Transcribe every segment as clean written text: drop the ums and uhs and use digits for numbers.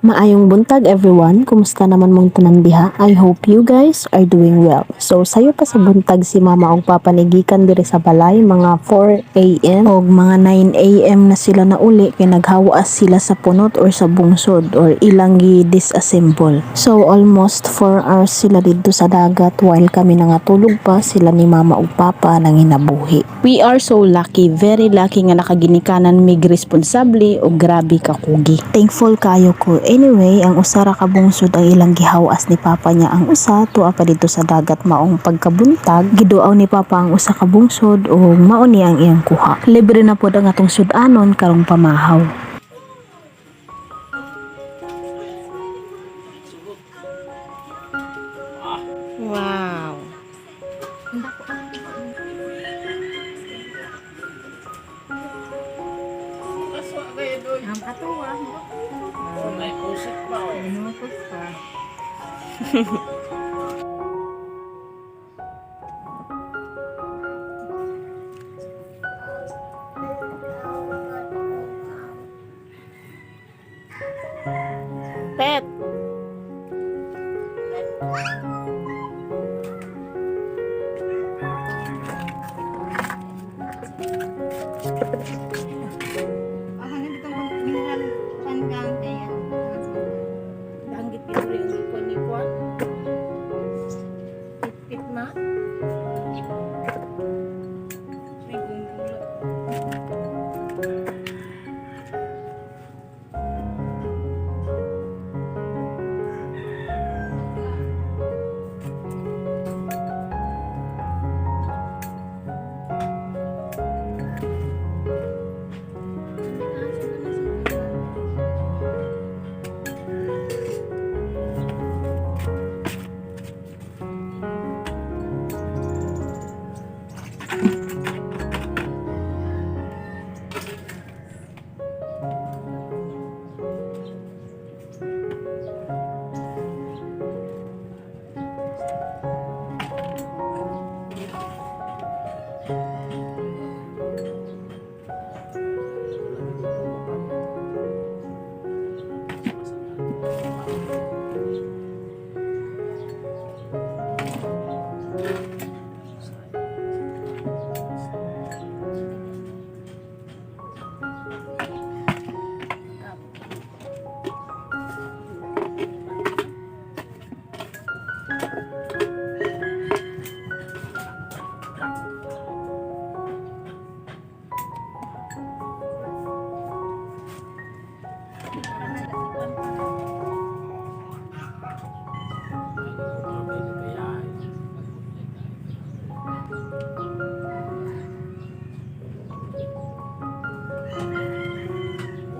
Maayong buntag, everyone. Kumusta naman mong tanan diha? I hope you guys are doing well. So sayo pa sa buntag si mama og papa nigikan diri sa balay mga 4 a.m. og mga 9 a.m. na sila na uli kay naghawas sila sa punot or sa bungsod or ilang gi-disassemble. So almost 4 hours sila didto sa dagat while kami nangatulog pa, sila ni mama ug papa nanginabuhi. We are so lucky, very lucky nga nakaginikanan mig responsable o grabe ka kugi. Thankful kayo ko. Anyway, ang usa ra ka bungsod ang ilang gihawas ni papa niya. Ang usa tuwa pa didto sa dagat, maong pagkabuntag giduaw ni papa ang usa ka bungsod ug mao ni ang iyang kuha. Libre na pod ang atong sud-anon karong pamahaw. Wow. May pusit pa oh. Pet. Hanggang ditong mineral panggang kaya. Danggit pito rin ang ikuan ni Kwan. Pit ma. May gunggong.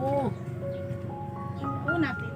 Oh. Oo natin.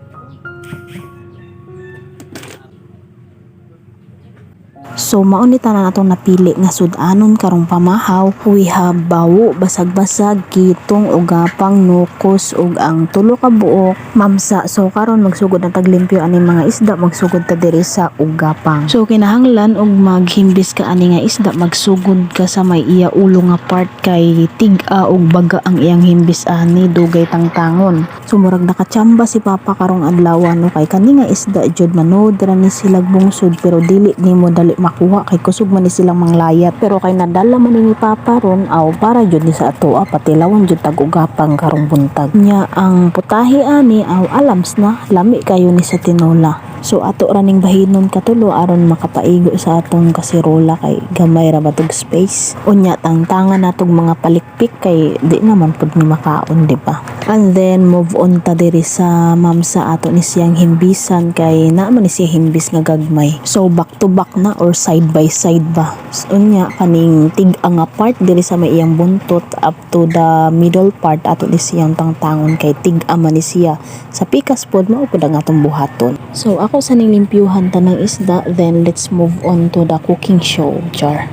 So mao ni tanan atong napili nga sud-anon karong pamahaw. We have bawo, basag-basag, kitong, ugapang, nukos ug ang tulo ka buok mamsa. So karon magsugod na taglimpyo ani mga isda, magsugod ta diri sa ugapang. So kinahanglan og maghimbis ka ani nga isda, magsugod ka sa may iya ulo nga part kay tig-a ug baga ang iyang himbis ani, dugay tangtangon. So murag nakachamba si papa karong adlaw no, kay kani nga isda jud manood ra ni sila bungsod pero dili nimo dali makuha kay kusog man ni silang manglayat. Pero kay nadala man ni papa ron, aw para jud ni sa atoa, patilawan jud tag ugapang karong buntag. Nya ang putahe ani, aw alams na, lami kayo ni sa tinola. So ato ra ning bahinon katulo aron makapaigo sa atong kasirola kay gamay ra ba tog space. Unya tangtangan natog mga palikpik kay di naman pud ni makaon, di ba? And then move on ta diri sa mamsa, ato ni siyang himbisan kay naa man ni siya himbis nga gagmay. So back to back na or side by side ba. So, unya kaning tig-a nga part diri sa may iyang buntot up to the middle part, ato ni siyang tangtangon kay tig-a man ni siya. Sa pikas pod, mao pud ang atong buhaton. So ako sa ning limpyuhan tanang isda, then let's move on to the cooking show. Char.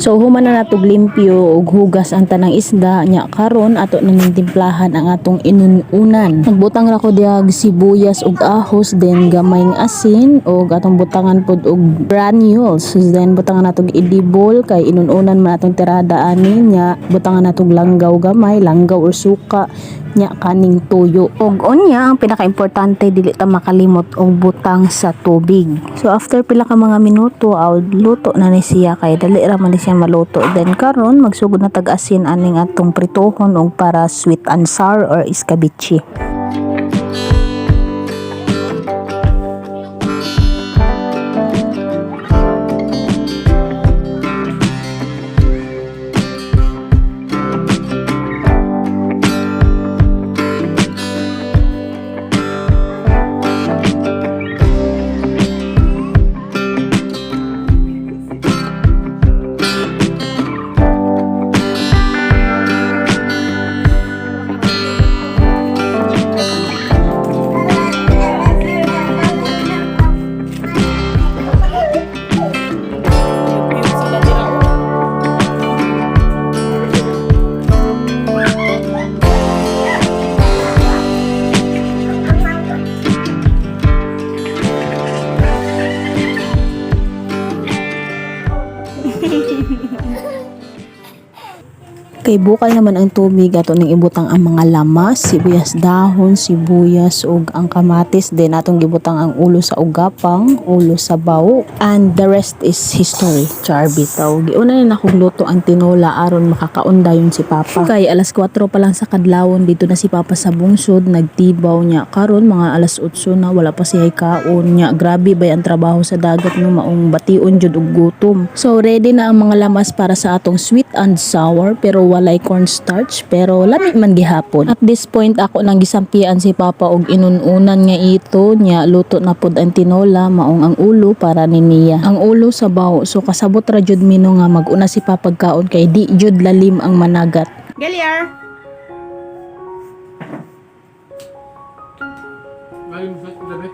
So human na natog limpyo ug hugas ang tanang isda nya karon ato na ning timplahan ang atong inununan. Nagbutang ra ko diag sibuyas ug ahos, then gamayng asin ug atong butangan pod og granules. Then butangan natog edible kay inununan man atong tirada ani nya, butangan natog langgaw gamay, langgaw or suka nya, kaning tuyo. Og unya, ang pinakaimportante, dili ta makalimot og butang sa tubig. So after pila ka mga minuto, aw, luto na ni siya kay dali ra man ni siya maluto. Then karon magsugod na tag asin aning atong pritohon og para sweet and sour or escabeche. Kay bukal naman ang tubig, ato ning ibutang ang mga lamas, sibuyas dahon, sibuyas ug ang kamatis, then atong gibutang ang ulo sa ugapang, ulo sa bawo, and the rest is history. Char bitaw. Giuna ni nakong luto ang tinola aron makakaon dayon si Papa. Kay alas 4 pa lang sa kadlawon dito na si Papa sa bungsod, nagtibaw niya. Karon mga alas 8 na, wala pa siya kaon niya. Grabe bay ang trabaho sa dagat no, maong bation jud og gutom. So ready na ang mga lamas para sa atong sweet and sour, pero walay cornstarch, pero lami man gihapon. At this point, ako nang gisampian si Papa og inununan nga ito niya, luto na pod ang tinola, maong ang ulo para ni niya. Ang ulo sa bawo, so kasabot ra jud mino nga maguna si Papa kaon kay di jud lalim ang managat. Galiar! Ay, gabi.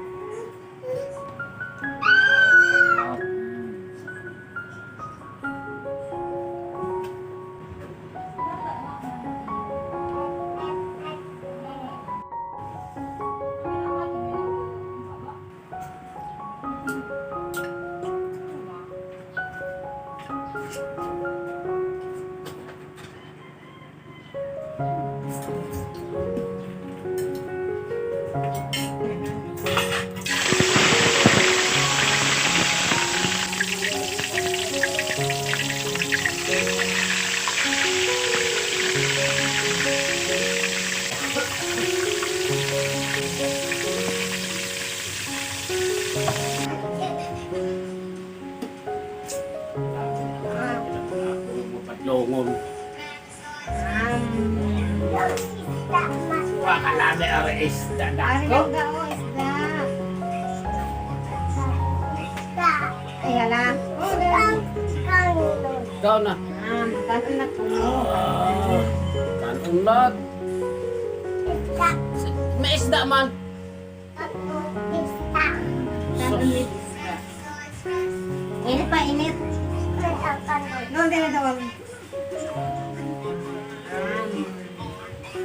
Patlongon. Wa kalami ang isda Ari dako. lang daw, isda. Ay, hala. Oh, dali. Ikaw na. Kanon na po. Kanong lag. May isda man. Kanon with isda. Init pa, init. Noon, dali daw.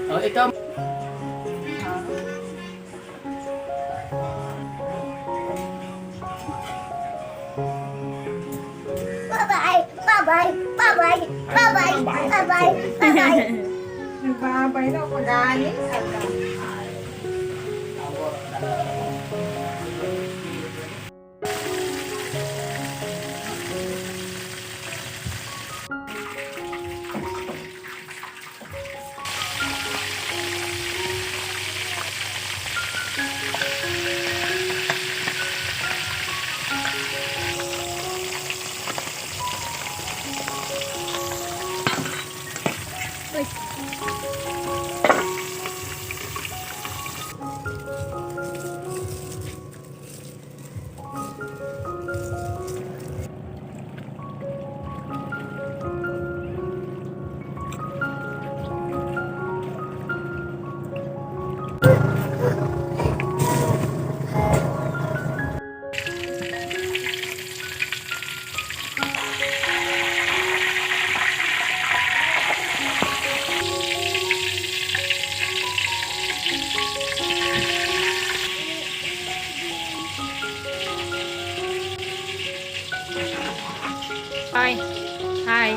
Oh, ikaw. Bye-bye, bye-bye, bye-bye, bye-bye, bye-bye, bye-bye. Nagbabay daw, pagaling. Hi. Hi.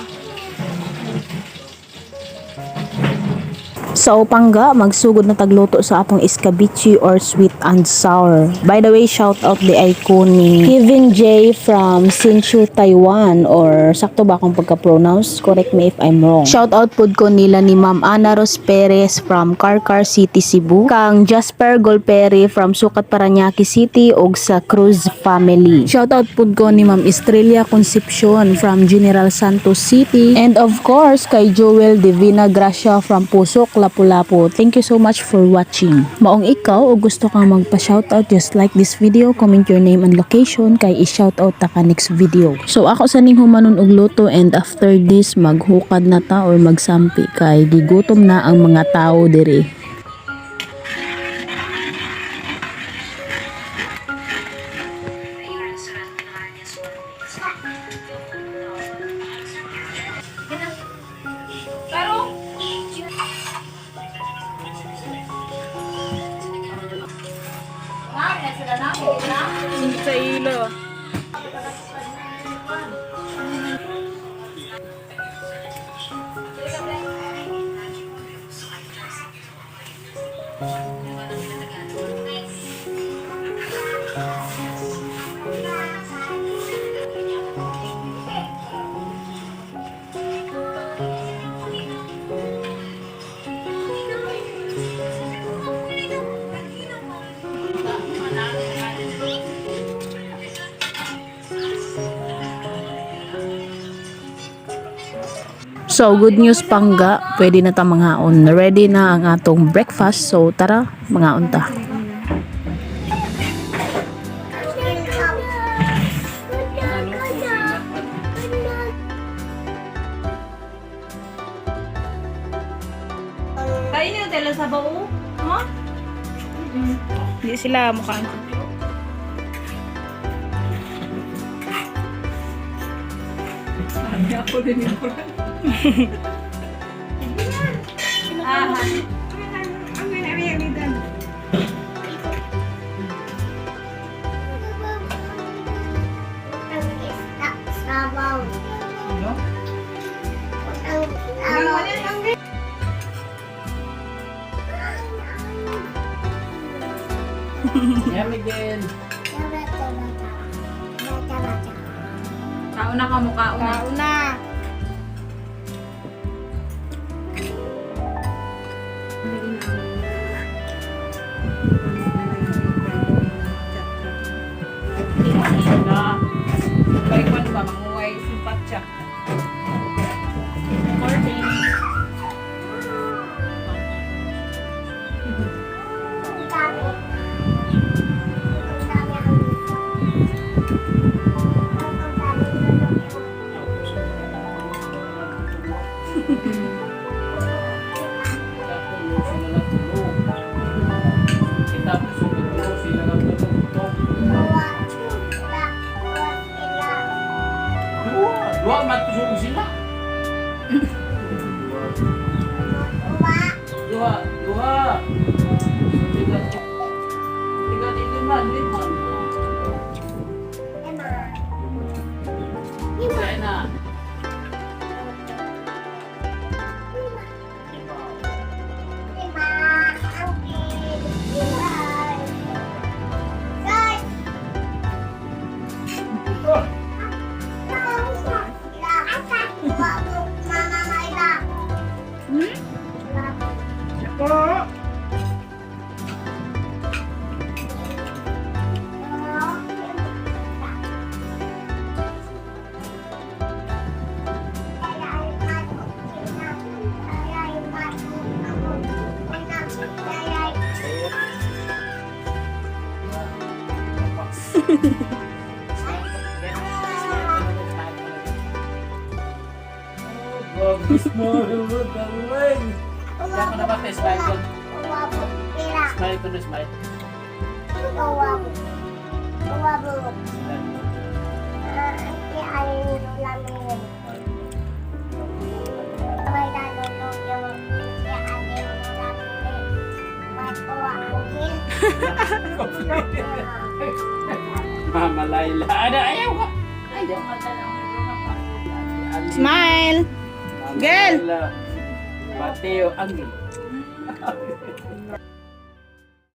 So pangga, magsugod na tagluto sa atong escabeche or sweet and sour. By the way, shout out diay ko ni Kevin J from Hsinchu, Taiwan, or sakto ba akong pagka-pronounce? Correct me if I'm wrong. Shout out pud ko nila ni Ma'am Ana Ros Perez from Carcar City, Cebu, kang Jasper Golperi from Sukat, Paranaque City ug sa Cruz family. Shout out pud ko ni Ma'am Estrella Concepcion from General Santos City, and of course kay Joel Divina Gracia from Pusok, Lapu-Lapu. Thank you so much for watching. Maong ikaw o gusto kang magpa-shoutout, just like this video, comment your name and location kay i-shoutout ta ka next video. So ako sa ning humanon og luto, and after this maghukad na ta or magsampi kay gigutom na ang mga tao diri. Sa ilo. So good news pangga, pwede na ta mangaon. Ready na ang atong breakfast. So tara, mangaon ta. Kain niyo dala sa bao. Ha? Hindi sila mukhaan. Sabaw. Ang sabaw. Yeah, Miguel. Kauna ka mo, kauna. Kauna. Na. Balik mo ba, manguway, sumpat siya. Recording. Kita sila sila nagtulog. Dua, dua matusog sila. Dua, dua. Tiga, tiga, lima, lima. Kaya na. Kaya ko na ba, smile ko? Smile ko na, smile. Mama Laila. Ada, ayaw ka. Ayaw. Smile! Gel! Mateo Angel.